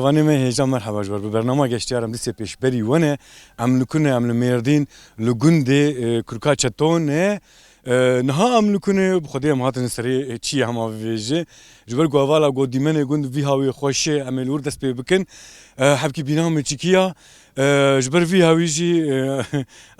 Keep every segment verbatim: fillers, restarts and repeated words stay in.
Vanê me hêja merheba ji ber bi bernama geştiyar em dîsê pêşberî we ne. Em li ku ne, em li Mêrdîn, li gundê, e, Kurka Çeto ne. E, niha em li ku ne, bi Xwedê em hatin serê, e, çiyê hema vêjê. Ji ber ku hevala got dîmenê gund vî hawiyê xweş e, em ê li wir dest pê bikin. E, hebkî bîna min çikiya. E, ji ber vî hawî jî, e,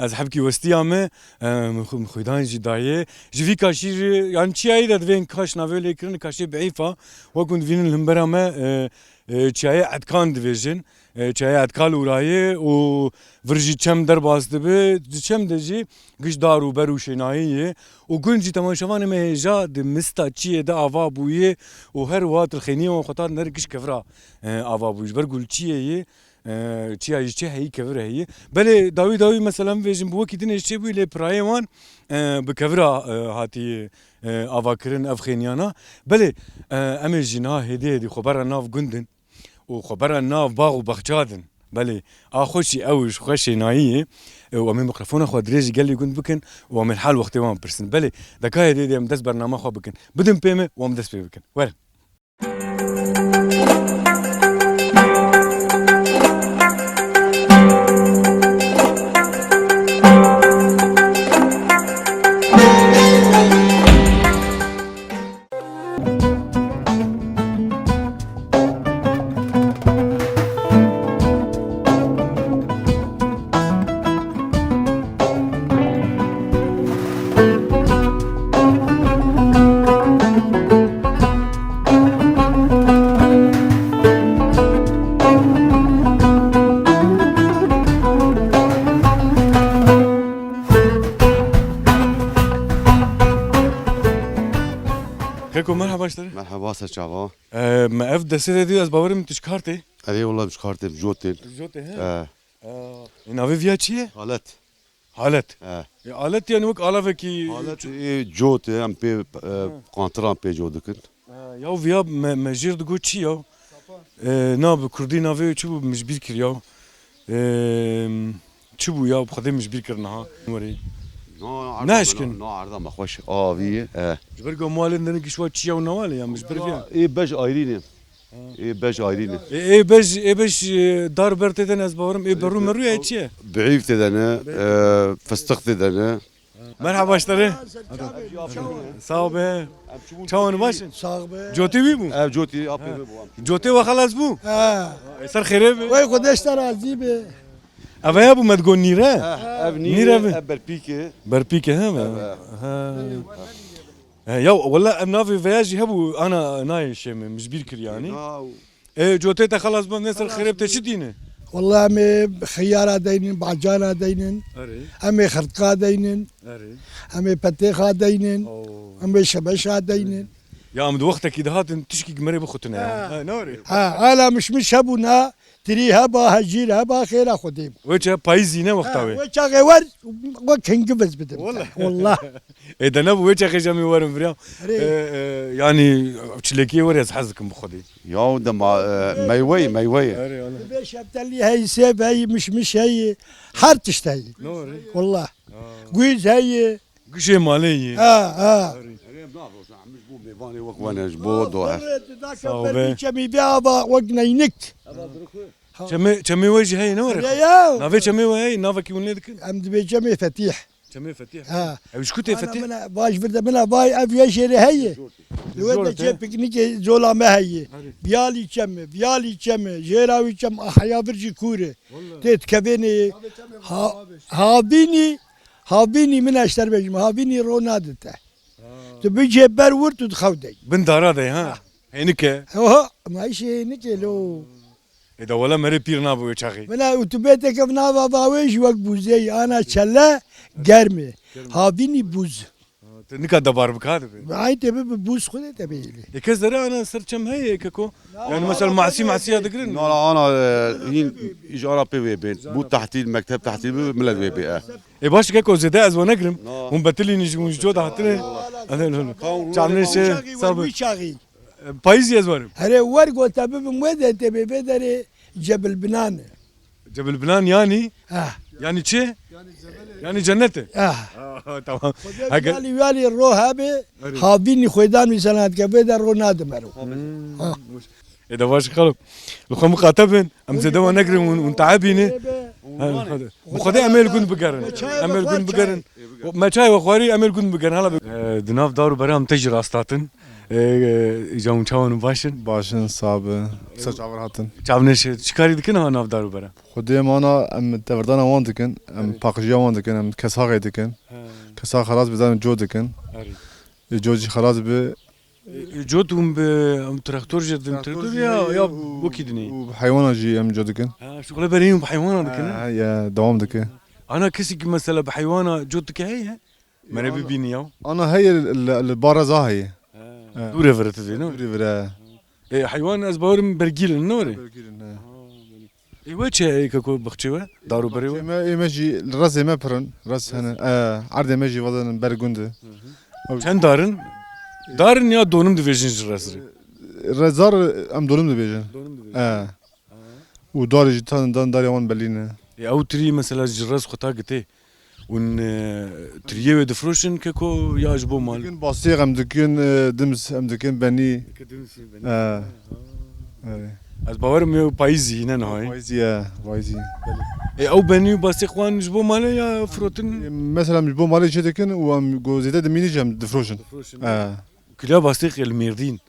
ez hebkî westiya me, e, min xwe, min xwîdan jî dayê. Ji vî kaşî jî, yan çiyayî de divên kaş navê lê kirin, kaşê biîfa. Wek hûn divînin li hembera me, e, e, çiyayê Etkan divêjin. E, çiyayê Etka li wirayê û vir jî çem derbas dibe. Di çem de jî giş dar û ber û şênayî ye. Û gund jî temaşevanê me hêja di mista çiyê de ava bûye û her wiha tilxêniyê wan xwe ta diner giş kevira, e, ava bûye. Ji ber ku li çiyê ye, e, çiya ji çi heyî kevir heyî. Belê dawî dawî mesela min vêjin bi wekî dinê ji çê bûyî lê pirayê wan, e, bi kevira, e, hatiye, e, avakirin ev xêniyana. Belê, e, em ê jî niha hêdî hêdî xwe bera nav gund in û xwe bera nav bax û bexça din. Belê, a xweşî ew ji xwe şênayî ye, e, û em ê mikrofona xwe dirêjî gelê gund bikin û em ê li hal wextê wan bipirsin. Belê, deka hêdî hêdî em dest bernama xwe bikin. Bidin pê me û em dest pê bikin. Werin. Keko, merhaba ji te re. Merhaba, ser çava. E, me ev destê de dî, ez bawerim tu ji kar tê. Erê, wela ji kar tê, ji Cotê. Ji Cotê, he? E. E, navê viya çi ye? Halet. Halet. E. E, alet yani wek alavekî. Halet, e, cot e, em pê, e, qantiran pê cot dikin. E, ya viya me, me jêr digot çi ya? E, na bi kurdî navê çi bû, min ji bîr kir ya. E, çi bû ya, bi Xwedê min ji bîr kir niha. Werê. Na, na, Neşkin. Na, na, erda me xweş. Avî, e. Ji ber ku malên derin giş wa çi ya û nawale ya, min ji ber viya. Ê bej ayrî ne. Ê bej ayrî ne. Ê, ê bej, ê bej, e, dar ber tê de ne, ez bawerim, ê berû merû ya çi ye? Biîv tê de ne, e, fistix tê de ne. Merhaba ji te re. Sağ ol be. Çawan baş in? Sağ ol be. Cotê wî bû? Ev cotê apê me bû. Cotê we xelas bû? Ha. E, ser xêrê be. Wey Xwedê ji te razî be. Ev ya bû me digot nîre? Ha, ev nîre, nîre be. Ev berpîk e. Berpîk e, he be? Ev, e. Ha. He, ya wele em navê veya jî hebû ana nayê şêmê, min ji bîr kir yanî. Ya. E, cotê te xelas bû, ne ser xereb te çi dîne? Wele em ê xiyara deynin, bacana deynin. Erê. Em ê xirtka deynin. Erê. Em ê petêxa deynin. Oo. Em ê şebeşa deynin. Ya em di wextekî de hatin tişkî gimerê bixutine ya. Ha. Ha, ne were? Ha, ala mişmiş hebûna. Tirî heba, hejîr heba, xêra Xwedê bû. Wê çaxê payîzî ne wexta wê? Ha, wê çaxê wer, wek hingiviz bidim te. Wele. Wele. Ê de nebû wê çaxê jî em ê werin viriya. Erê. Ê, ê, yanî çilekiyê werê ez hez dikim bi Xwedê. Ya dema, e, meywe ye, meywe ye. Erê, wele. Divê şeftelî heyî, sêv heyî, mişmiş heyî, her tişt heyî. Ne were? Wele. Ha. Gûz heyî. Gişê malê yî. Ha, ha. Erê, em nadoşin, em ji bo mêvanê wek we ne, ji bo doher. Sağ ol be. Çemî vê ava wek neynik. Çemê, çemê we jî heye, ne were? Ya, ya. Navê çemê we heye, navekî hûn lê dikin? Em dibê çemê Fetîh. Çemê Fetîh. Ha. Ew ji ku tê Fetîh? Ana min e, vaj vir de min e, vay ev ya jêrê heye. Li we de cê piknîkê cola me heye. Erê. Viyalî çem e, viyalî çem e, jêra wî çem, ah, ya vir jî kûr e. Wele. Tê dikevênê. Ha, havînî Havînî min e, ji te re bêjim, havînî ro nade te. Ha. Tu bicê ber wir, tu di xew de yî. Bin dara de yî, ha? Ha. Hênik e. Oho, ma îşê hênik e lo. Ê de wele merê pîr nabû wê çaxê. Bila û tu bê têkev nava vawê jî wek bûzê yî, ana çele germ e. Germ e. Havînî bûz. Ha, Te nika debar bika dibe. Ay te bi, bi bûz xwe de te bêlî. E kes dere ana ser çem heye keko. Yani mesela masî masîya digirin. Nala ana, e, hîn ji ana pê wê bên. Bu tahtîl, mektep tahtîl bi millet wê bê, e. E baş keko zêde ez we negirim. Na. Hûn betilî nî ji hûn ji coda hatine. Çavnê şey, sabi. Çaxî. E, payîzî ez werim. Here wer got te bibim wê de te bê vê derê Cebil Binan. Cebil Binan yani? Ha. Yani çi? Yani cennete. Ha. Aa, tamam. Hege- Yali yali ro habe, Evet. Havînî xwedan wî senat ke vê de ro nadimero. Hmm. Ha. E de baş xalo. Li xwe miqate bin. Em zêde we negirin, hûn, hûn taebî ne. Hûn wan e. Bi Xwedê em ê li gund bigerin. Em ê li gund bigerin. Me çay we xwarî, em ê li gund bigerin. Hala bi-, e, di nav dar û bere em te jî rastatin. E, e, îca hûn çawan in, baş in? Baş in, sax be. Ser çavan hatin. Çavnêşê, çi karî dikin ha nav dar û bere? Xwedê mana em teverdana wan dikin, em Evet. paqijiya wan dikin, em kesaxê dikin. He. Kesax xelas bidan co dikin. Erê. E, co jî xelas bi E, e, cot hûn bi, em traktor jî din, traktor jî ya, heye ya û, wekî dinê? Û bi heywana jî em cot dikin. Ha, şixule berê hûn bi heywana dikin, Ha, he? he, ya, dewam dike. Ana kesî ki mesela bi heywana cot dike heye? Merê Ya, bibînî ya. Ana heye li, li, li bara za heye. Ha, He. dûre vire tu dê, ne? Dûre vire. E, heywan ez bawerim bergîl in, ne were? Bergîl in, he. Ê we çi ye, ê keko, baxçê we? Dar û berê we? Baxçê me, ê me jî, rezê me pir in, rez hene. E, erdê me jî vazanin ber gund e. Çend dar in? Dar in ya donim dibêjin ji rez re? Re-, zar em donim dibêjin. Donim dibêjin. E. Û darê jî tan dan darê wan belî ne. Ê ew tirî mesela ji rez xwe ta gitê. Hûn, e, tiriyê wê difroşin keko ya ji bo mal? Dikin bastêx em dikin, e, dims em dikin benî. Dikin dims, benî. E. Evet. Ez bawerim ew payîzî ne niha ye. Payîzî ye, payîzî. E, ew benî û bastêx wan ji bo malê ya firotin? E, mesela em ji bo malê çê dikin û em go zêde dimînî jî em difroşin. Difroşin. E. Kilo bastêxê li Mêrdîn,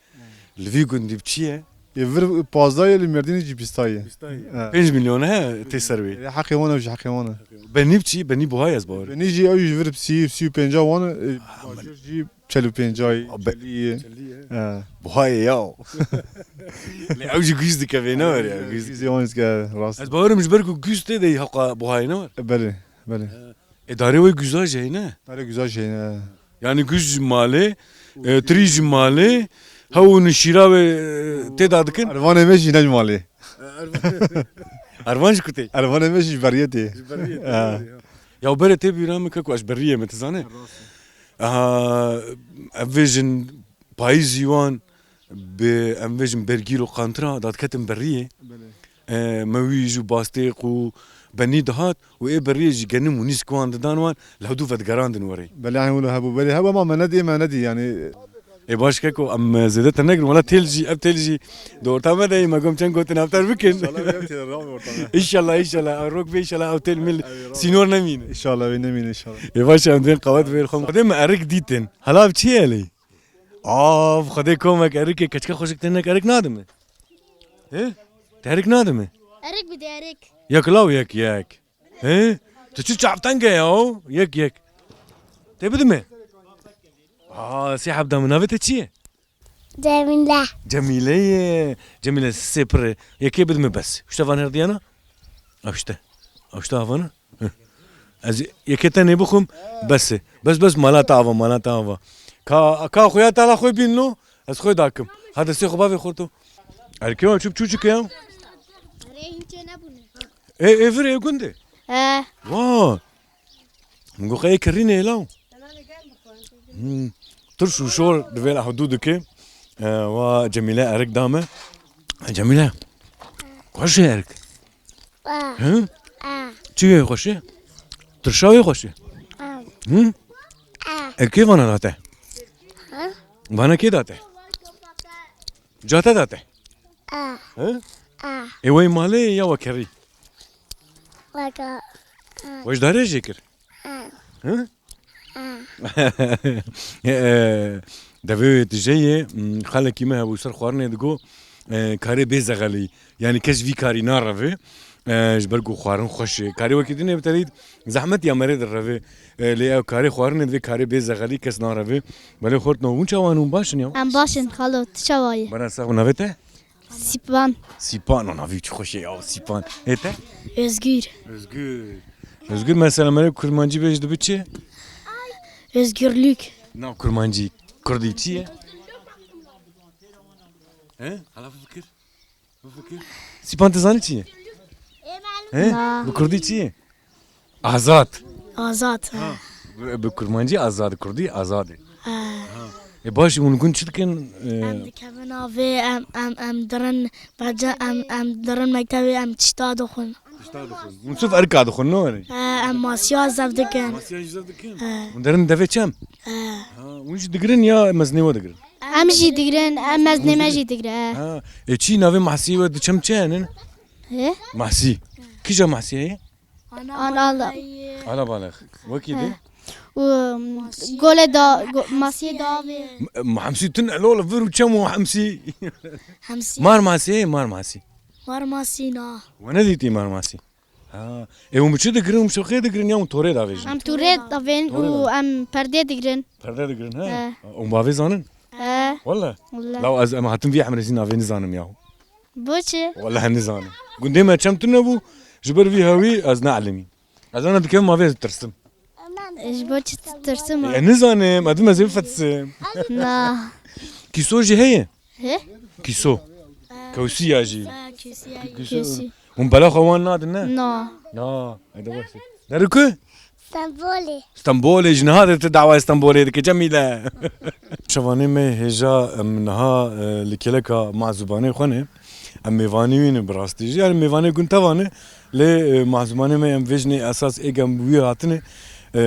li vî gundî bi çi ye? Ê vir pazdeh ye, li Mêrdînê jî bîsta ye. Bîsta ye. He. Pênc milyon he tê ser wê. Ê, heqê wan e, ji heqê wan e. Benî bi çi? Benî buha ye ez bawer. Benî jî ew jî vir sî, sî û pênca wan e, e, Ah, bajêr jî çel û pênca ye, Be-, çelî ye. Çelî ye. He. Buha ye ya. Lê ew jî güz dikeve, ne wer ya, güz. Güz wan dike, rast. Ez bawerim ji ber ku güz tê de heqa buha ye, ne wer? E, belê, belê. He. E, darê wê güza jî heyne? Darê güza jî heyne. Yani güz ji malê, e, tirî ji malê, hew û nişîra wê, e, tê da dikin? Ervanê me jî ne ji malê. Ervan ji ku tê? Ervanê me jî ji beriyê tê. Ji beriyê tê, Ha. ya. Ya berê tê bîra min keko, ez beriyê me, tu zanê? Aha, ev vêjin payîzî wan bi, em vêjin bergîl û qantira dadiketin beriyê. Belê. E, mewîj û bastêq û benî dihat û ê beriyê jî genim û nîsk wan didan wan, li hevdû vedigerandin werê. Belê, eyn wilo hebû, belê, hebû ama me nedî, me nedî, yani. Ê baş keko, em, e, zêde te negirin. Wela têl jî, ev têl jî di orta me de ye, me gom çend gotin hevter bikin. İnşallah, ev têl ram orta me. İnşallah, inşallah. Ev rok be, inşallah, ev têl mil Eyvallah. sînor nemîne. İnşallah, wê nemîne inşallah. Ê baş, em dên qewet vêr xwe. Xwedê me erik dîtin. Hela ev çi ye lê? Av, Xwedê komek erikê, keçike xweşik tênek erik nadime. He? Te erik nadime. Erik bide erik. Yek law yek yek. He? Tu çi çavtenge ya o? Yek yek. Te bidime. Aa, sê hebda min navê te çi ye? Cemile. Cemile ye. Cemile sê pir e. Yekê bidime bes. Uşte van her diyana. Uşte. Uşte havana. Heh. Ez yekê tenê bixwim, bes e. Bes, bes, mala te ava, mala te ava. Ka, ka xuya te ala xwe bîn lo, ez xwe dakim. Ha destê xwe bavê xorto. Erkê wan çû çûçike ya? Rê hîn çê nebûne. Ê, ê vir ê gund e? He. Wa. Min got, ê kirîne ê law. Hmm. Tirş û şor di vê hudû dike. E, wa Cemîle erik da me. Cemîle. Xweş e erik. Ah. Hı? Ah. Çi wê xweş e? Tirşa wê xweş e? Ah. Hı? Ah. E, kê vana da te? Hı? Vana kê da te? Ca te da te? Ah. Hı? Ah. E, wê malê ya we kerî? Weka. Ah. We ji darê jê kir? Ah. Hı? E, devê wê tije ye, m, xalekî me hebû ser xwarinê digo, e, karê bê zexelî. Yani kes vî karî nareve, e, ji ber ku xwarin xweş e. Karê wekî din ê bi te dît zehmet ya merê direve. E, lê ew karê xwarinê divê karê bê zexelî kes nareve. Belê xortno hûn çawan hûn baş in ya? Em baş in xalo, tu çawa yî? Bera sax û navê te? Sîpan. Sîpan, o navî çi xweş e ya, Sîpan. Ê te? Özgür. Özgür. Özgür, mesela merê kurmancî bêj dibi çi? Özgürlük. Nav kurmancî, kurdî çi ye? He? Hala fikir. Fikir. Sîpan, tu zanî çi ye? He? Na. Bi kurdî çi ye? Azad. Azad, he. Ha. Bi, bi kurmancî azad, kurdî azad e. He. Ha. E baş, hûn gund çi dikin? E, em dikevin avê, em, em, em dirin, bence em, em dirin mektebê, em tişta dixwin. Tişta dixwin. Hûn sif erka dixwin, ne were? He, em masiya zef dikin. Masiya jî zef dikin? He. Hûn derin devê çem? He. Ha, hûn jî digirin ya mezinê we digirin? Em jî digirin, em mezinê me jî digire. Ha, e çi navê mahsiyê we di çem çi henin? He? Mahsî. Kîja mahsî heye? Ana Ana Ala. Ala Balex. Wekî He. di? Û, um, Masî. Gole da, go-, masiyê da avê. M-, Mahmsî tune lol vir û çem û Hemsî. Hemsî. Mar Masî, Mar Masî. Mar Masî na. We nedîtî Mar Masî? Ha. E hûn bi çi digirin? Hûn bi şoxê digirin ya hûn torê davêjin? Em torê davên Torê û davên. em perdê digirin. Perde digirin, he? He. Hûn bavê zanin? He. Wele? Wele. Law ez em hatim vî emrê zî navê nizanim ya. Bo çi? Wele nizanim. Gundê me çem tune bû, ji ber vî hewî ez neelimî. Ez ana dikevim avê ez tirsim. Ji bo çi tirsim? E, nizanim, ez dibim ez ê bifetisim. Na. Kîso jî heye? He? Kîso. Kewsiya jî. Ha, kewsiya jî. Kîso. Kewsî. Hûn bela xwe wan nadin, ne? Na. Na, ede baş. Derin ku? Stenbolê. Stenbolê, ji niha de tu dawa Stenbolê dike, Cemîle. Şevanê me hêja, em niha, e, li kêleka Mazûbanê xwe ne. Em mêvanê wî ne bi rastî jî. Yani mêvanê gund teva ne. Lê, e, Mazûbanê me em vê jinê esas êk em wî hatine, e,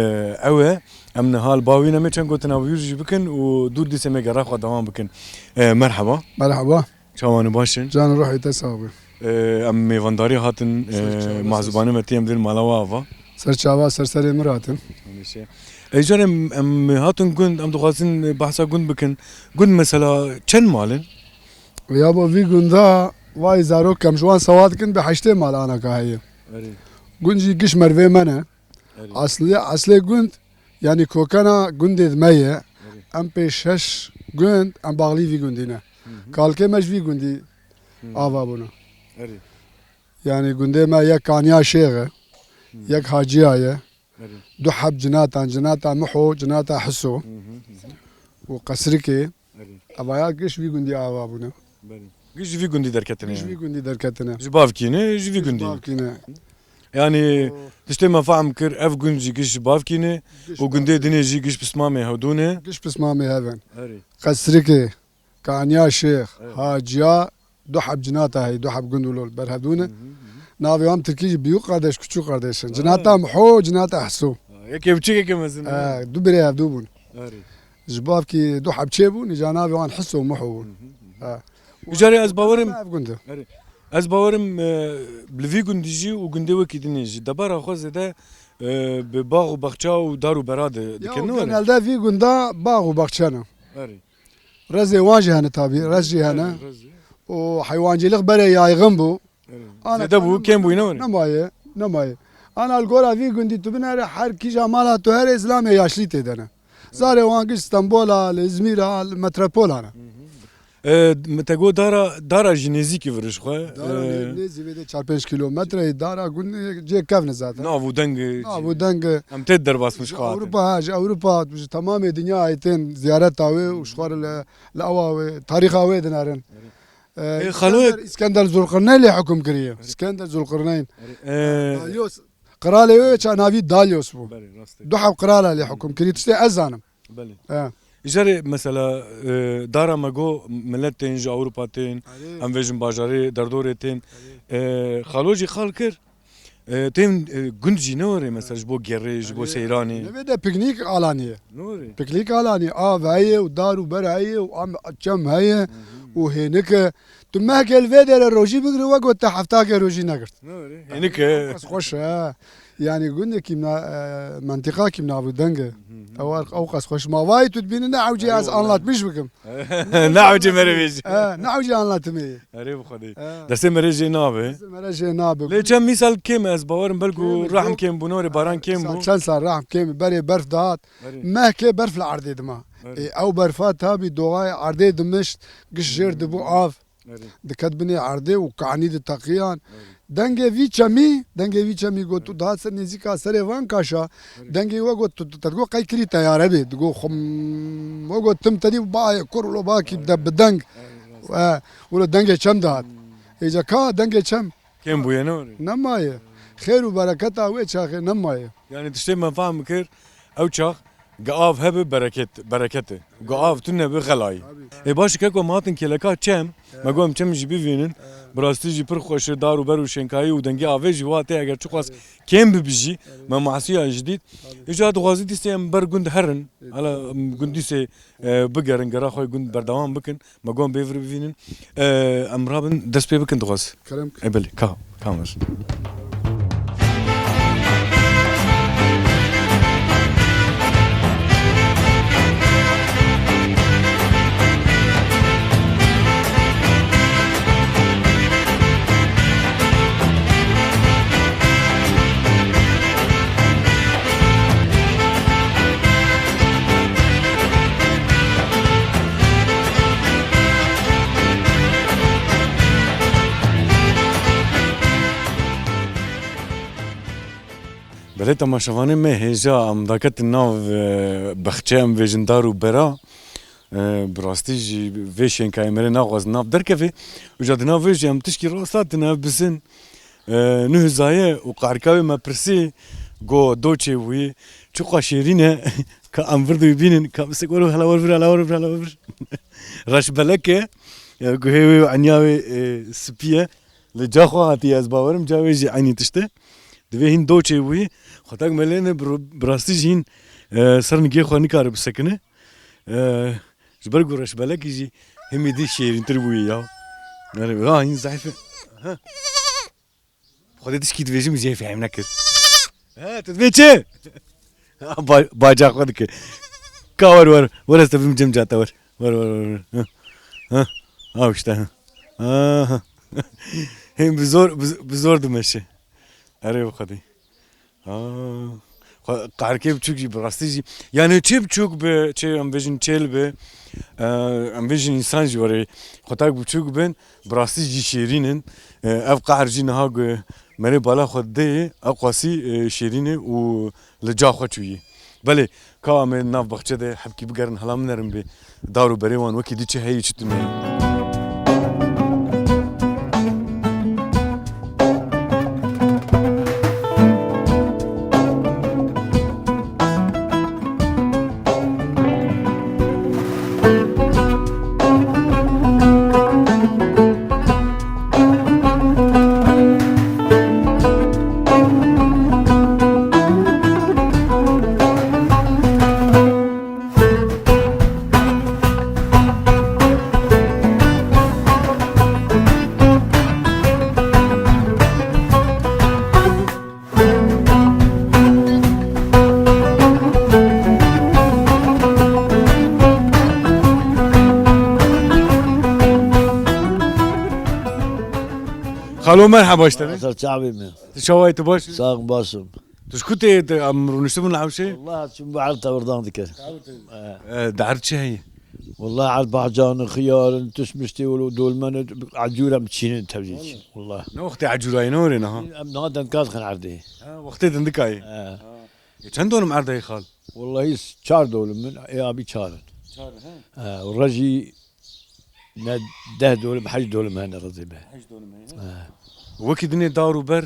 ew e. Em niha li ba wî ne, me çend gotina wî jî bikin û dûr dîsê me gera xwe dewam bikin. E, merheba. Merheba. Çawan e, baş in? Can û ruhê te sax be. E, em mêvandarî hatin, e, Ser çava, Mazûbanê me tê em dên mala we ava. Ser çava, ser serê min hatin. Hemîşe. E, carê em, em hatin gund, em dixwazin, e, behsa gund bikin. Gund mesela çend mal in? Ya bo vî gunda vay zarok em ji wan sewa dikin bi heştê mal anaka heye. Erê. Gund jî giş mervê me ne. Erê. Aslê, aslê gund, yanî kokena gundê me ye. Erê. Em pê şeş gund, em baxlî vî gundî ne. Hı hı. Kalkê me ji vî gundî Hı. ava bûne. Erê. Yanî gundê me yek Kaniya Şêx e, Hı. yek Haciya ye. Erê. Du heb cinatan, cinata Miho, cinata Hiso. Hı hı, hı hı. Û Qesrikê. Erê. Evaya giş vî gundî ava bûne. Belê. Giş ji vî gundî derketine Giş yani. vî gundî derketine. Ji bavkî ne, ji vî Giş gundî. bavkî ne. Yani O- tiştê me fehm kir, ev gund jî giş ji bavkî ne Giş û gundê bavkî. dinê jî giş pismamê hevdû ne. Giş pismamê hev in. Erê. Qesrikê, Kaniya Şêx, Evet. Haciya, du heb cinata heye, du heb gund û lol berhevdû ne. Hı hı, hı hı. Navê wan tirkî jî Büyük Kardeş, Küçük Kardeş in. Ha. Cinata Miho, cinata Hiso. Ha, yekê biçûk, yekê mezin. Ha, du birê hevdû bûn. Erê. Ji bavkî du heb çê bûn, îca navê wan Hiso û Miho bûn. Hı hı, hı hı. Ha. Îcarê ez bawerim, Ev gund e. Erê. Ez bawerim, e, li vî gundî jî û gundê wekî dinê jî debara xwe zêde, e, bi bax û baxça û dar û bera di, Ya, dikin, ne were? Genelde vî gunda bax û baxçe ne. Erê. Rezê wan jî hene tabî, rez jî hene. Erê, rez jî. Û heywancîlik berê yaygın bû. Erê. Ana Zêde bû, kêm bû, ne were? Nemaye, nemaye. Ana li gora vî gundî tu binere her kîja mala tu here zilamê yaşlî tê de ne. Zarê wan giş Stenbola, li Îzmîra, li metropola ne. Hı hı. E, me te got dara, dara jî nêzîkî vir ji xwe. Dara E, nê-, nêzî vê de çar pênc kilometre, dara gund cê kevn e zaten. Nav û deng e. Nav û deng e. Em tê derbas bin ji Ji xwe hatin. Ewropa, ha, ji Ewropa, ji temamê dinya tên ziyareta wê û ji xwe re li, li ewa wê, tarîxa wê dinerin. E, E, Xalo- Îskender, Îskender Zulqirneyn lê hukm kiriye. Îskender Zulqirneyn. E, Dalyos. Qiralê wê ça navî Dalyos bû. Belê, rast e. Du heb qirala lê hukm kirî, tiştê ez zanim. Belê. He. Îcarê mesela, e, dara me got, millet tên ji Ewropa tên, Erê. em vêjin bajarê derdorê tên. Erê. E, Xalo jî qal kir, e, tên, e, gund jî ne were mesela ji bo gerê, ji bo Erê. seyranê. Nevê de piknîk alanî ye. Ne were? Piknîk alanî, av heye û dar û ber heye û am-, çem heye Hı hı. û hênik e. Tu mehkê li vê derê rojî bigirî, wek ku te heftakê rojî negirt. Ne were? Hênik e. Ew qas xweş e. Yani gundê kîmna, e, mentiqa kîmna bû deng e. Hı hı. Ew, ew qas xweş. Ma vay tu dibînî ne ewcî Erê ez wele. anlatmiş bikim. Ne ewcî merê vêjî. E, ne ewcî anlatımê. Erê bi Xwedê. E. Destê merê jê nabe. Destê merê jê nabe. Lê çend mîsal kêm e, ez bawerim belkû Kêm e, rehm kêm. kêm bû, norê baran kêm Sal, bû. çend sal rehm kêm, berê berf dihat. Erê. Mehkê berf li erdê dima. Erê. E, ew berfa tabî doğayê erdê dimişt, giş jêr dibû av. Erê. Diket binê erdê û kanî diteqiyan. Erê. Dengê vî çemî, dengê vî çemî got, tu dihat ser nêzîka serê van kaşa, Erê. Dengê we got, tu, tu, te digot qey kirî teyare bê. Digot xum, we got tim te dî bayê kur lo bakî de bi deng. Erê, rast. E, wilo dengê çem dihat. Hmm. Êca ka dengê çem. Kêm bûye, ne were? Nemaye. Xêr û bereketa wê çaxê nemaye. Yani tiştê me fehm kir, ew çax Gi av hebe bereket, bereket e. Gi av tune be xelayî. Ê baş e, keko me hatin kêleka çem, me got em çem jî bivînin. Bi rastî jî pir xweş e, dar û ber û şênkayî û dengê avê jî wa tê, eger çiqas kêm bibe jî, me masiya jî dît. Îca dixwazî dîsê em ber gund herin. Hala em gund dîsê, e, bigerin, gera xwe gund berdewam bikin. Me got em bê vir bivînin. E, em rabin dest pê bikin dixwaz. Kerem. E, belê, ka, ka me. Belê temaşevanê me, hêja em daketin nav, e, bexçe, em vêjin dar û bera. E, bi rastî jî vê şênkayê me rê naxwazin nav derkeve. Û ja di nav vê jî em tişkî rast hatin ev bisin. E, nuh zaye û qarika wê me pirsî, go doçê wî çiqa şêrîn e, ka em vir dû bînin, ka bisek wero hela wer vir, hela wer vir, hela wer vir. Reşbelek e, e, guhê wê û enya wê, e, spî ye. Li ca xwe hatiye, ez bawerim ca wê jî eynî tişt e. Divê hîn doçê wî, xwetak me lê ne bi ro-, bi rastî jî hîn, e, ser nigê xwe nikare bisekine. E, ji ber ku reşbelekî jî himî dî şêrîntir bûye ya. Yani, ha, hîn zayîf e. Ha. Xwedê tişkî dibêjim jê fehm nekir. He, tu dibê çi? Ba-, baca xwe dike. Ka wer, wer, wer ez te bim cem cate wer. Wer, wer, wer, wer. Hı. Hı. Aw işte, hı. Aha. Hên bi zor, bi, bi zor dimeşe. Erê bi xwedî. Ha. Xwe-, qarkê biçûk jî bi rastî jî. Yani çi biçûk bi, çi em bêjin çêl bi, e, em bêjin însan jî were xwetak biçûk bin, bi rastî jî şêrîn in. E, ev qahr jî niha ku merê bala xwe didê, ew qasî, e, şêrîn e û li ca xwe çûyî. Belê, ka em ê nav baxçe de hebkî bigerin, hela min nerin bê dar û berê wan wekî dî çi heye, çi tune ye. Xalo, merhaba ji te re. Ser çavê me. Tu çawa yî, tu baş î? Sağ ol, baş im. Tu ji ku tê, tu, em rûniştibûn li Ewşê? Wallah, çûm bi erd tewirdan dikir. E, di erd çi heye? Wallah, erd bahcan, xiyar in, tişt miştê, wilo dolmen, ecûr em çînin tevlî çîn. Wallah. Ne wextê ecûrayê ne were niha? Em niha dengka dixin erdê. Ha, wextê dindikayê. He. E, çend dolim erd heye xal? Wallahî s-, çar dolim min, ê abî çar in. Çar, he? He, û rejî ne deh dolim, heşt dolim hene rejî be. Heşt dolim hene? He. Wekî dinê dar û ber?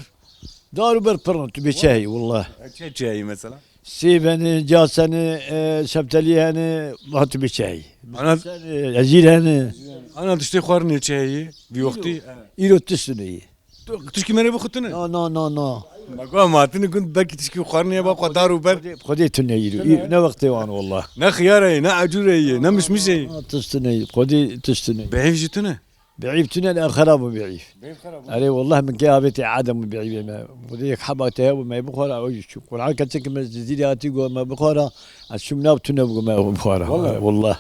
Dar û ber pir in, tu bê çi heyî, wallah. E, çi, çi heyî mesela? Sêv hene, cas hene, e, şeftelî hene, ha tu bê çi heyî? Ana- Ser, e, hezîr hene. Ana tiştê xwarinê çi heyî? Vî wextî? Îro, îro tişt tune ye. Tu, tişkî merê bixwe tune? Na, na, na, na. Me got em hatine gund, belkî tişkî xwarinê ye, ba xwe dar û ber. Xwedê, Xwedê tune îro. Îro ne wextê wan wallah. Ne xiyar heye, ne ecûre ye, ne mişmiş heye. Na, tişt tune ye. Xwedê tişt tune ye. Bi hêv jî tune? Bi hêv tune, ne xerab bû bi hêv. Bi hêv xerab bû. Erê wallah min kê avêtê Edem bû bi hêvê me. Xwedê yek heba te hebû me bixwara, o jî çû. Quran keçik me Cizîrê hatî got me bixwara, ez çûm nav tune bû me bixwara. Wallah. Wallah.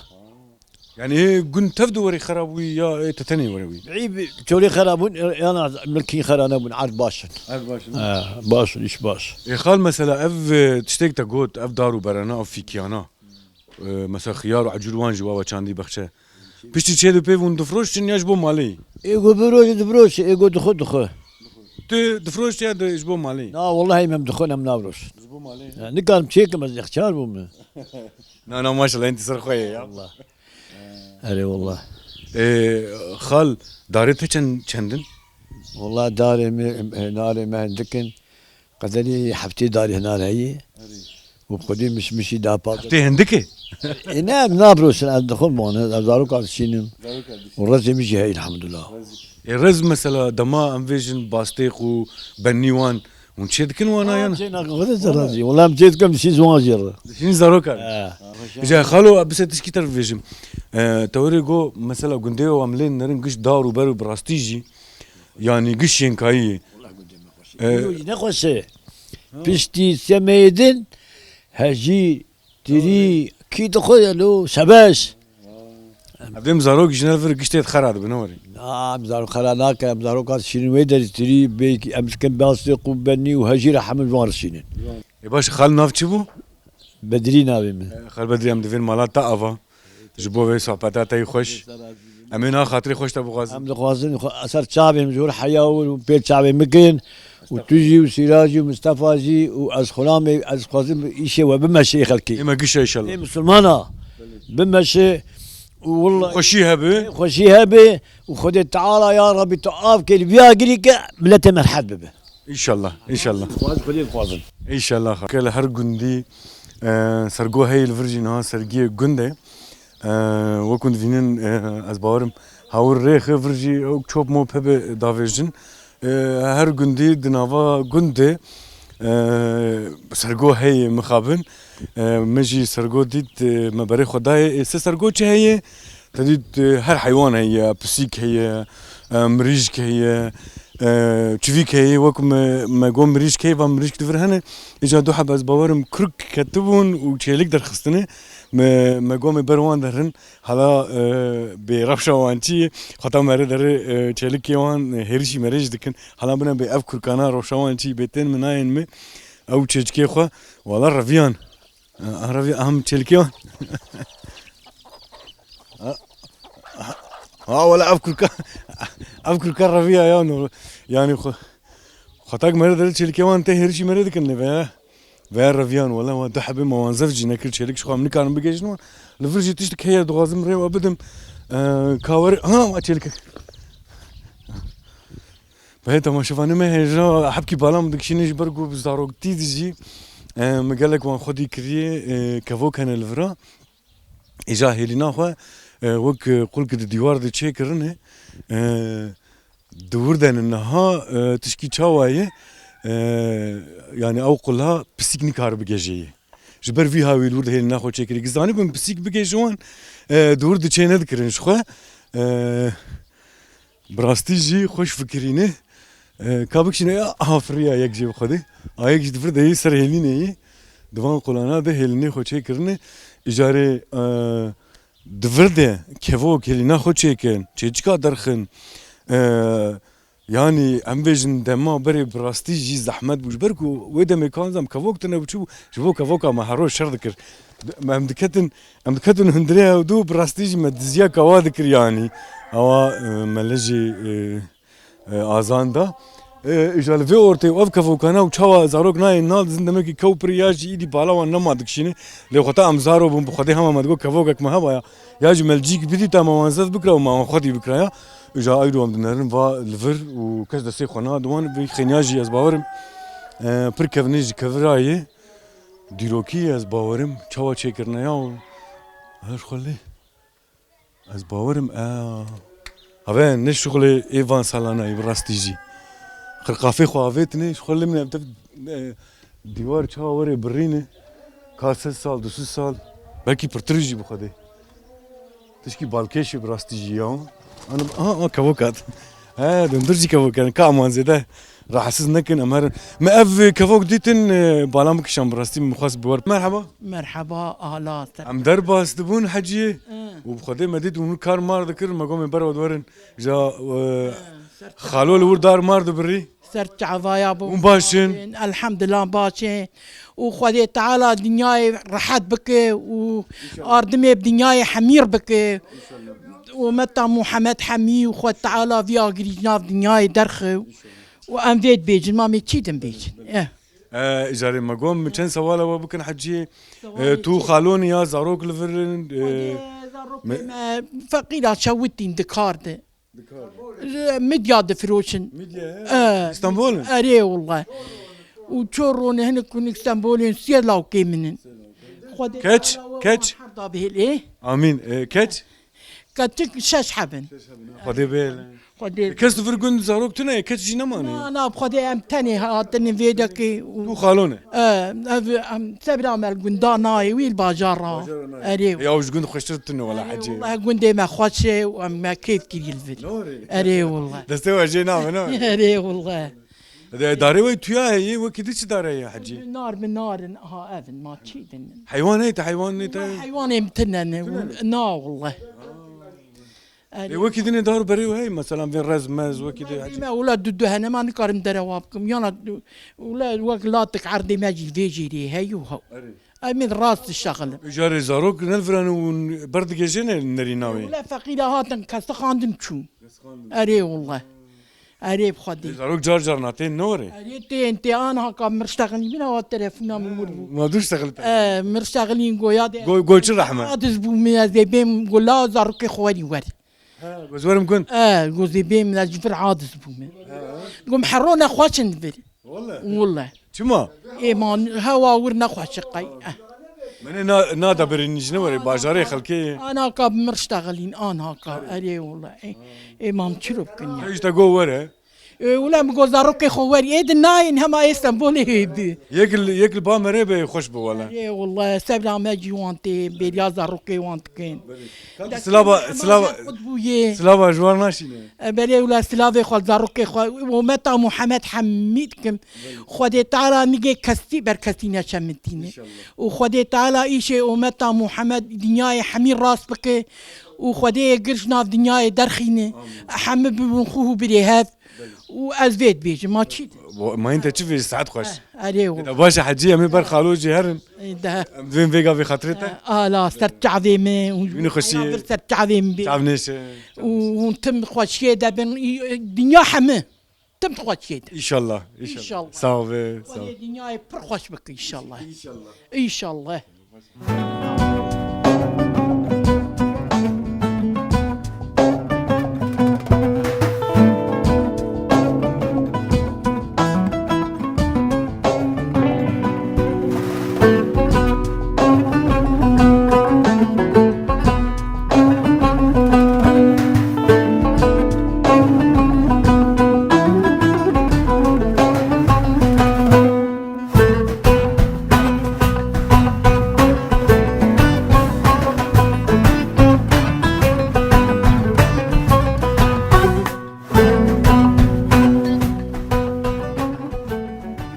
Yani, e, gund tev de were xerab bûyî ya, e, te tenê were wî? Î, bi-, çolê xerab bûn, e, yana milkî xera nebûn, erd baş in. Erd baş in. Ha, baş in, îş baş. E, xal, mesela, ev, e, tiştêk te got, ev dar û berana, ev fîkiyana. E, mesela, xiyar û ecûr wan jî wawa çandî bexçe. Piştî çê de pê hûn difroştin ya ji bo malê? Ê ku biroşe difiroşe, ê ku dixwe dixwe. Tu difiroşî ya di ji bo malê? Na, wellahî em dixwin, em navroşin. Ji bo malê? Ya, nikarim çêkim, ez yexçar bûme. Na, na, maşallah, hentî ser xwe ye ya. Wallah. Erê, wallah. Ê, xal, darê te çend, çend in? Wallah, darê me, narê me hindik in. Qederî heftê darê hinar heye. Erê. Û xwedî mişmişî da pat. Heftê hindik e? Ê, ne, em navroşin, ez dixwim wan, ez zarokan dişînim. Zarokan dişînim. Û rezê min jî heye, elhamdulillah. Ê, rez mesela dema em vêjin bastêq û benî wan, hûn çê dikin wana yan? Çê nakin, Xwedê te razî. Wala em çê dikin, dişîn ji wan jî re. Dişîn zarokan. He. Îca xalo, bise tişkî te bivêjim. E, te were go, mesela gundê wan em lê nerin giş dar û ber û bi rastî jî, yanî giş şênkayî ye. Wala gundê me xweş e. E, Yo, ne xweş e. Piştî semeyê din, hejî, tirî, kî dixwe ye lo, şebeş. Evdê em zarok ji ne vir giştê xera dibin, ne werî? Na, em zarok xera nakin, em zarokan şînin wê derî tirî, bê em dikin bastêq û benî û hejî re hemû ji wan re şînin. Ê baş, xal nav çi bû? Bedrî navê min. Ê, xal Bedrî, em divên mala te ava. Ji bo vê sohbeta te yî xweş. Em ê niha xatirê xweş te bixwazin. Em dixwazin xwe-, ser çavê min ji wir heya wir û pêl çavê min kirin û tu jî û Sîra jî û Mistefa jî û ez xulamê, ez dixwazim îşê we bimeşe ê xelkê. Ê me gişe înşallah. Ê misilmana bimeşe û willa Xweşî hebe. Xweşî hebe û Xwedê Teala ya Rabbî tu av kê li vî agirî ke miletê me rehet bibe. Înşallah, înşallah. Dixwazin, Xwedê dixwazin. Înşallah. Ke li her gundî, e, sergo heye, li vir jî niha sergiyê gund e. E, wekû divînin, e, ez bawerim hawir rêxe vir jî ew çop mop hebe davêjin. E, her gundî di nava gund de, e, sergo heye mixabin. E, min jî sergo dît, e, me berê xwe dayê. Ê, se sergo çi heye? Te dît, e, her heywan heye, pisîk heye, e, mirîşk heye, e, çivîk heye. Wek me, me got mirîşk heye, van mirîşk di vir hene. Îca du heb ez bawerim kurk ketibûn û çêlik derxistine. Me, me got me ber wan derin. Hala, e, bê rewşa wan çi ye? Xweta mere derê, e, çêlikê wan, e, hêrişî merê jî dikin. Hala bine bê ev kurkana rewşa wan çi ye? Bê tên min nayên me. Ew çêçikê xwe, wala reviyan. Arabi aham çelkiyon. Ha, ha, wala ev kurka, ev kurka reviya ya no. Yani xo-, xotak mere dere çelkiyon te herişi mere dikin ne veya. Veya reviyan wala wa du hebe mawanzef jî nekir çelik şu xo em nikarin bigejin wan. Li vir jî tiştik heye dixwazim rê we bidim. Ee, kawer, ha, ma çelik. Belê temaşevanê me hêja hebkî bala min dikişîne ji ber ku bi zaroktî de jî, e, min gelek wan xwedî kiriye, e, kevok hene li vira. Îja hêlîna xwe, e, wek, e, qulkî di dîwar de çêkirine, e, di wir de ne niha, e, tişkî çawa ye, e, yani ew qula pisîk nikare bigejê ye. Ji ber vî hawî li wir de hêlîna xwe çêkirî. Zanîbûn pisîk bigê ji wan, e, di wir de çê nedikirin ji xwe. E, Bi rastî jî xweş fikirîne. E, ka bikişîne, ya, aha, firiya yek jê bi Xwedê. A yek jî di vir de yê ser hêlînê yê. Di van qulana de hêlînê xwe çêkirine. Îcarê, e, di vir de kevok hêlîna xwe çêkin, çêçika derxin. E, yanî em bêjin dema berê bi rastî jî zehmet bû. Ji ber ku wê demê ka nizam kevok tune bû çi bû, ji bo kevoka me her roj şer dikir. Em diketin Em diketin hundirê ew du, bi rastî jî me diziya kawa dikir yanî. Awa, e, me li jî, e, e, azan da. E, îja li vê ortê û ev kevokana û çawa zarok nayên nal dizin demekî kew pirî ya jî îdî bala wan nema dikişîne. Lê xweta em zaro bûn bi Xwedê hema me digot kevokek me heba ya. Ya jî me li cîk bidîta me wan zef bikira û me wan xwedî bikira ya. Îja eyro em dinerin va li vir û kes destê xwe nade wan vê xêniya jî ez bawerim, e, pir kevnê ji kevira yê. Dîrokî ez bawerim çawa çêkirine ya û her xwe lê ez bawerim, e, have ne şixulê ê van salana yê bi rastî jî. Qirqafê xwe avêtine, ji xwe lê min ev dev, e, dîwar çawa were birîne, ka sed sal, du sed sal, belkî pirtir jî bi Xwedê. Tişkî balkêşê bi rastî jî ya. Ana, aha, aha, kevok hat. He, dundur jî kevok yani. Ka aman zêde rahatsiz nekin, em herin. Me ev kevok dîtin, e, bala min kişan bi rastî min xwest bi wer. Merhaba. Merhaba, ala ser. Em derbas dibûn heciyê. Hı. Û bi Xwedê me dît û hûn kar mar dikir, me got me ber we werin. Ja, e, Hı, ser xalo li wir dar mar dibirî. Ser çavaya bû. Hûn baş in? Elhamdulillah baş in. Û Xwedê Teala dinyayê rehet bike û ardimê bi dinyayê hemîr bike. Umeta Muhammed Hemî û Xwe Teala vî agirî ji nav dinyayê derxe û em vê dibêjin, ma me çi din bêjin? Eh. E, îcarê me got, min çend sewala we bikin Heciyê. E, tu xalonî ya zarok li vir in, e, Xwedê zarokê me- me feqîra çewitîn dikar de. Dikar. Midya difiroşin. Midya, he. E. Stenbol in? Erê wullah. Û çor rone hinik kunik Stenbolên siyê lawkê min in. Xwedê Keç, Teala we keç. Wan herda bihêlê. Amîn. E, keç? Keçik şeş hebin. Xwedê bê. Xwedê. Kes li vir gund zarok tune ye, keç jî nemane. Na, na, bi Xwedê em tenê hatine vê dekê û Tu xalon e. E, ev, em sebra me li gunda nayê, wî li bajara. Bajara nayê. Erê. Ya ji gund xweştir tune wala Erê hecê. Wullah gundê me xweş e û em me kêf kirî li vir. Doğru. Erê wullah. Destê we jê nave, ne? Erê wullah. De-, darê we tuya heye, wekî di çi dare ye hecî? Nar bi nar in, aha, ev in, ma çî din. Heywan heye te, heywan ne te? Heywanê min tine ne, Tine ne? Na wullah. Ê, wekî dinê dar û berê we heye, mesela vê rez mez, wekî de hecî? Me wula du du hene, ma nikarim derewa bikim. Yana du-, wula wek latik erdê me jî vê jêrê heye û hew. Erê. Em ê rast dişexilin. Îcarê zarok ne li vir in û ber digêjê ne nerîna wê? Wula feqîra hatin, kes xandin çû. Kes xandin. Erê wullah. Erê bi Xwedê. Zarok car car na tên ne were? Erê tên tê an haka mir ştexilî bîna wa telefona min wir bû. Ma dur ştexil te. E, mir ştexilîn goya de. Go-, go çi rehme? Adiz bû min ez ê bêm go la zarokê xwe werî wer. Ha, goz werim gund. E, goz ê bêm ez ji vir adiz bû min. Gom herro ne xweşin vir. Wala. Wala. Çima? Ê man hewa wir ne xweşi qey. Eh. Mene na, na da birin jine were, bajarê xelkê. An haka bi mir ştexilîn, an haka. Erê wala. Ê, ê mam çiro bikin ya. Te işte go were. Ê, wala min got zarokê xwe werî. Ê di nayên hema ê Stenbolê hê bi. Yek li, yek li ba mere be xweş bi wala. Ê wala, sebra me jî wan tê, bêriya zarokê wan dikin. Silava, silava, silava ji wan naşîne. E, belê wila silavê xwe, zarokê xwe, umeta Muhammed Hemî dikim. Xwedê Teala nigê kestî ber kestî neşemitîne. Û Xwedê Teala îşê umeta Muhammed dinyayê hemî rast bike. Û Xwedê yê gir ji nav dinyayê derxîne. Hemî bibin xû û birê hev. Û ez vê dibêjim, ma çi? Mayîn te çi vê saet xweş. Erê o. Da baş e hecî, em ê ber xalo jî herin. Ê, de. Em divên vêga vê xatirê te. Ala ser çavê min. Wînî xweşî. Ala ser çavê min bê. Çav nêşe. Û hûn tim xweşiyê de bin. Dinya hemî. Tim xweşiyê de. Înşallah, înşallah. Înşallah. Sağ ol be, sağ ol. Xwedê dinyayê pir xweş bike înşallah. Înşallah. Înşallah.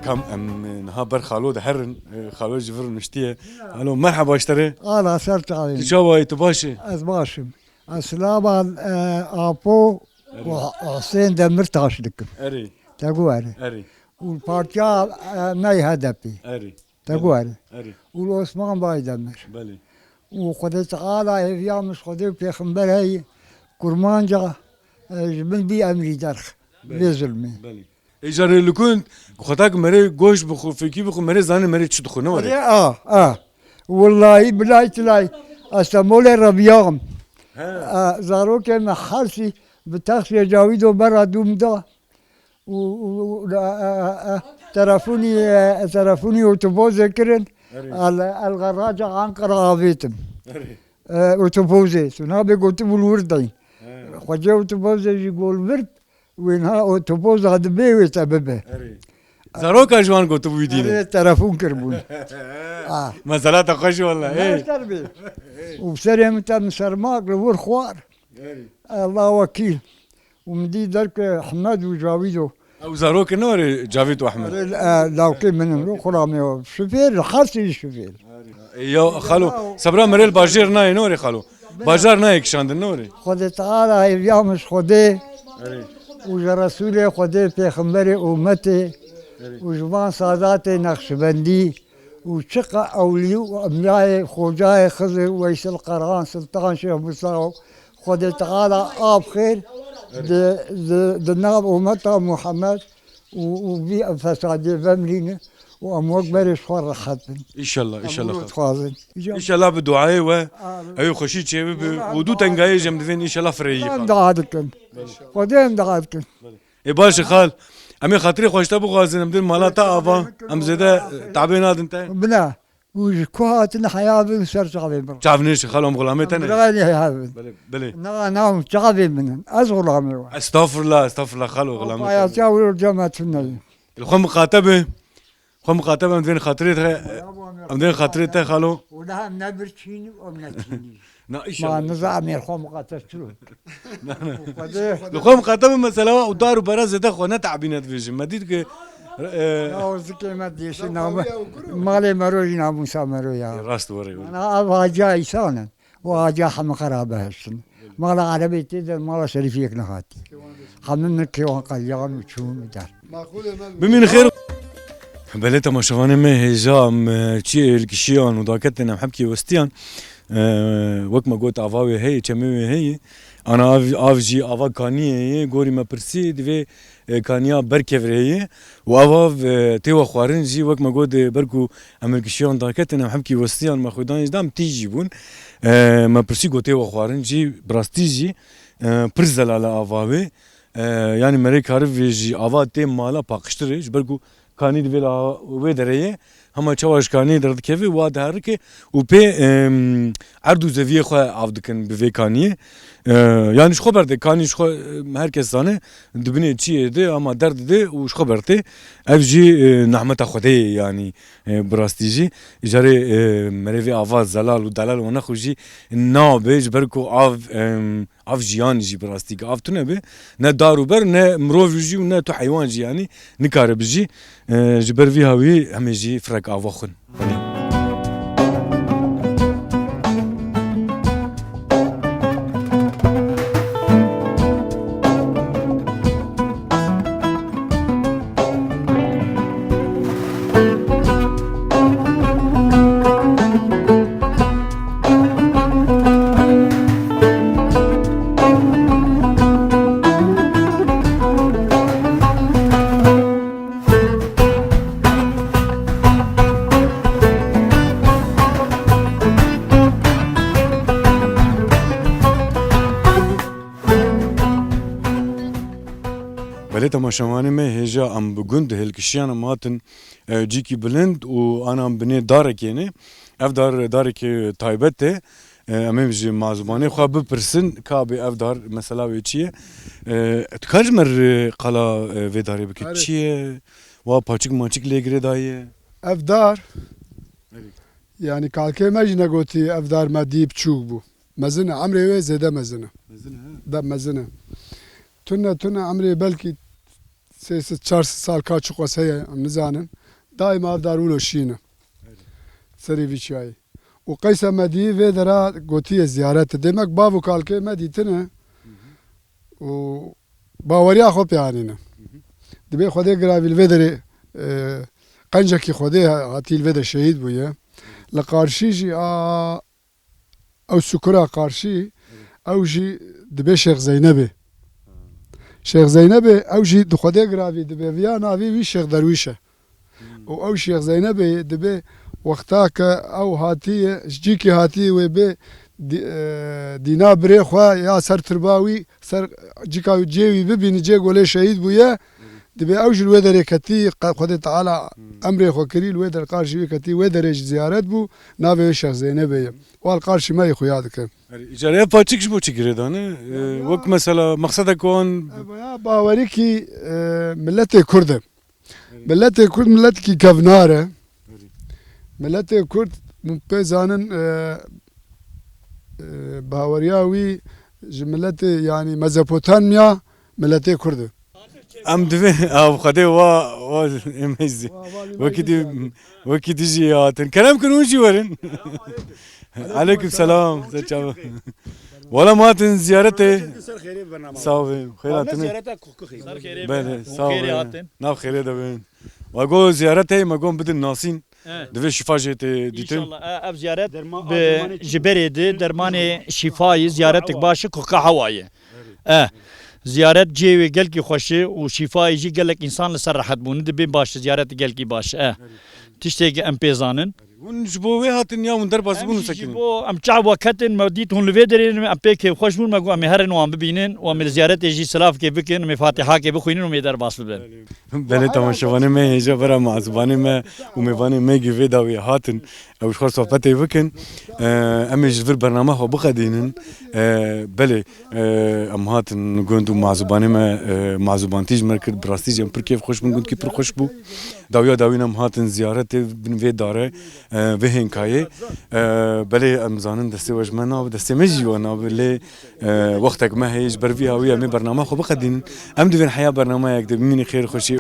Kam em niha ber xalo diherin, e, xalo ji vir nuştiye. Alo, merheba ji te re. Ala ser çavên. Tu çawa yî, tu baş î? Ez baş im. Ez silava, e, Apo û Husên Demirtaş dikim. Erê. Te guhere. Erê. Û partiya, e, me yê H D P. Erê. Te guhere. Erê. Û Osman Baydemir. Belê. Û Xwedê Teala hêviya min ji Xwedê û Pêxember heye, kurmanca, e, ji min bî emrî derx. Belê. Vê zulmê. Belê. Ê, carê li ku xwetak merê goşt bixwe, fêkî bixwe, merê zanê merê çi dixwe, ne were? Erê, a, a. Wellahî, bilay, tilay. Ez Stembolê Rebîya im. He. A, zarokê me hersî bi textê Cawîdo bera dûm da. Û, û, û, a, a, a, a, telefonî, e, telefonî otobozê kirin. Erê. El, el garaja Ankara avêtim. Erê. E, otobozê. Tu nabê gotibû li wir deyîn. He. Xwecê otobozê jî got li vir. Wê niha otoboza dibê wê te bibe. Erê. Zaroka ji wan gotibû wî dîne. Erê, telefon kiribûn. Ah. Mesela te xweş wele. Ê. Ser bê. Û serê min te min sermak li wir xwar. Erê. Allah wekîl. Û min dî derke Ehmed û Cavîd o. Ew zarok ne were Cavîd û Ehmed? Erê, e, lawkê min in, xulamê o. Şifêr, xasî şifêr. Ê, ya xalo, sebra merê li bajêr nayê, ne were xalo? Bajar nayê kişandin, ne were? Xwedê Teala hêviya min ji Xwedê û ji Resûlê Xwedê, Pêxemberê ûmetê û ji van sadatê Nexşibendî û çiqa ewlî û emliyayê Xocayê Xizir, Weysel Qerhan, Sultan Şêx Musa û Xwedê Teala av xêr di, di, di nav ummeta Muhammed û, û vî fesadê vemirîne û em wek berê ji xwe rehet bin. Înşallah, înşallah. Em wilo dixwazin. Înşallah bi duayê we, Amin. Ew ê xweşî çê bibe û du tengayê jî em divên înşallah fireyî. Em dua dikin. Xwedê em dua dikin. Ê baş e xal. Em ê xatirê xwe ji te bixwazin, em din mala te ava. Em zêde, e, tabê nadin te. Bine. Û ji ku hatin heya bin ser çavê min. Çav nêşe xal, em xulamê te ne. Bira ne heya bin. Belê, belê. Na, na, çavê min in. Ez xulamê we. Estağfurullah, estağfurullah xalo, xulamê te. Payasiya wir cematin ne. Li xwe miqate be. Xwe miqate be, em divên xatirê te, em divên xatirê te xalo. Wala em ne birçîn û em ne çîn. Na, înşallah. Ma niza em ê xwe miqate çi. Na, na. Xwedê. Li xwe miqate be mesela û dar û bera zêde xwe ne te'bîne dibêjin. Me dît ki, e, Ya o zikê me dêşi namû-, malê mero jî namûsa mero ya. Rast were, were. Ana ev haca îsan in. Û haca heme xera behişt in. Mala erebê tê de mala şerîfiyek nehatî. Hemû min kêwan qeliyan û çûn û der. Bimîn xêr. Belê temaşevanê me hêja em, e, çiyê hilkişiyan û daketên em hepkî westiyan. E, wek me got ava wê heye, çemê wê heye. Ana av, av jî ava kaniyê ye. Gorî me pirsî divê, e, kaniya berkevirê ye. Û av av, e, tê we xwarin jî wek me got, e, ber ku em hilkişiyan daketên em hepkî westiyan me xwedan jî dam tîj jî bûn. E, me pirsî got tê we xwarin jî bi rastî jî, e, pir zelal e ava wê. E, yanî merê karivê jî ava tê mala paqijtir e, ji ber ku kanî di vê la wê derê ye, hema çawa ji kanî derdikeve, wa diherike û pê, em, erd û zeviyê xwe av dikin bi vê kaniyê. E, yanî ji xwe berdê, kanî ji xwe, em, her kes zane, di binê çiyê de, hema derd de û ji xwe berdê. Ev jî, e, nehmeta Xwedê ye, yanî, e, bi rastî jî. Îcarê, e, merê vê ava zelal û delal û nexwe jî nabe, ji ber ku av, em, Av jiyan jî bi rastî ki av tune be, ne dar û ber, ne mirov jî û ne tu heywan jî, yanî nikare bijî. E, ji ber vî hawî em ê jî firek ava xwin. Belê temaşevanê me hêja em bi gund hilkişiyan em hatin, e, cîkî bilind û anan binê darekê ne. Ev dar, darekê taybet e. E, em ê ji mazûmanê xwe bipirsin, ka bê ev dar mesela wê çi ye? E, tu kar ji me re qala, e, vê darê bike. Erê. Çi ye? Wa paçik maçik lê girêdaye? Ev dar, Erê. Yanî kalkê me jî negotî ev dar me dî biçûk bû. Mezin e, emrê wê zêde mezin e. Mezin e, he? De mezin e. Tune tune emrê belkî sê sed çar sed sal ka çiqas heye, em nizanin. Daîma ev dar wilo şîn e. Serê vî çiyayê. Û qeysa me dî vê dera gotiye ziyaret e. Demek bav û kalkê me dîtine. Û baweriya xwe pê anîne. Dibê Xwedê giravî li vê derê, e, qencekî Xwedê hatî li vê de şehîd bûye. Li qarşî jî a Ew sukura qarşî, ew jî dibê Şêx Zeynebê. Şêx Zeynebê, ew jî di Xwedê giravî dibe, viya navî wî Şêx Derwîş e. Û ew Şêx Zeynebê dibê wexta ke ew hatiye, ji cîkî hatiye wê bê dî-, e, dîna birê xwe ya ser tirba wî, ser cika cê wî bibînî, cê golê şehîd bûye. Dibê ew jî li wê derê ketî, qe-, Xwedê Teala emrê xwe kirî, li wê der qarşî wî ketî, wê derê jî ziyaret bû, navê wê Şêx Zeynebê ye. Û al qarşî me yê xuya dike. Erê, îcarê ev paçik ji bo çi girêdane? E, wek mesela, mexsedek wan Ev ya bawerîkî, e, miletê Kurd e. Miletê Kurd miletekî kevnar e. Miletê Kurd, min pê zanin, e, e, baweriya wî ji miletê, yanî Mezopotamya, miletê Kurd e. Em divê, ev Xwedê wa, wa, em hêzî. Wekî di, wekî dijî hatin. Kerem kin hûn jî werin. Aleyküm selam. Ser çava. Wala me hatin ziyaretê. Sağ olun. Xêr hatin. Belê, sağ olun. Nav xêrê de bin. Wa go ziyaretê, me gon bidin nasîn. Divê şîfa jê tê dîtin. Înşallah, e, ev ziyaret bi, ji berê di dermanê şîfayî ziyaretek baş e, ku qehwa ye. E, ziyaret cihê wê gelkî xweş e û şîfayî jî gelek însan li ser rehet bûne, dibê baş e, ziyaret gelkî baş e. E, tiştê em pê zanin. Hûn ji bo wê hatin ya hûn derbas bûn û sekinîn? Em ji bo, em çawa ketin, me dît hûn li vê derê ne, em pê kêfxweş bûn, me got, em ê herin wan bibînin û em ê li ziyaretê jî silavkê bikin, em ê fatihakê bixwînin û em ê derbas bibin. Belê, temaşevanê me hêja vera mezûbanê me û mêvanê me gi vê dawiyê hatin. Ew ji xwe sohbetê bikin. Em ê ji vir bername xwe biqedînin. Belê, em hatin gund û mezûbanê me, mezûbantî ji me kir, bi rastî jî em pir kêfxweş bûn, gundkî pir xweş bû. Dawiya dawîn em hatin ziyaretê bin vê dare, vê hênkayê. Belê em zanin destê we ji me nabe, destê me jî we nabe lê, Wextek me heye ji ber vî hawî em ê bername xwe biqedînin. Em divên heya bernameyek de bimînin xêr xweşî.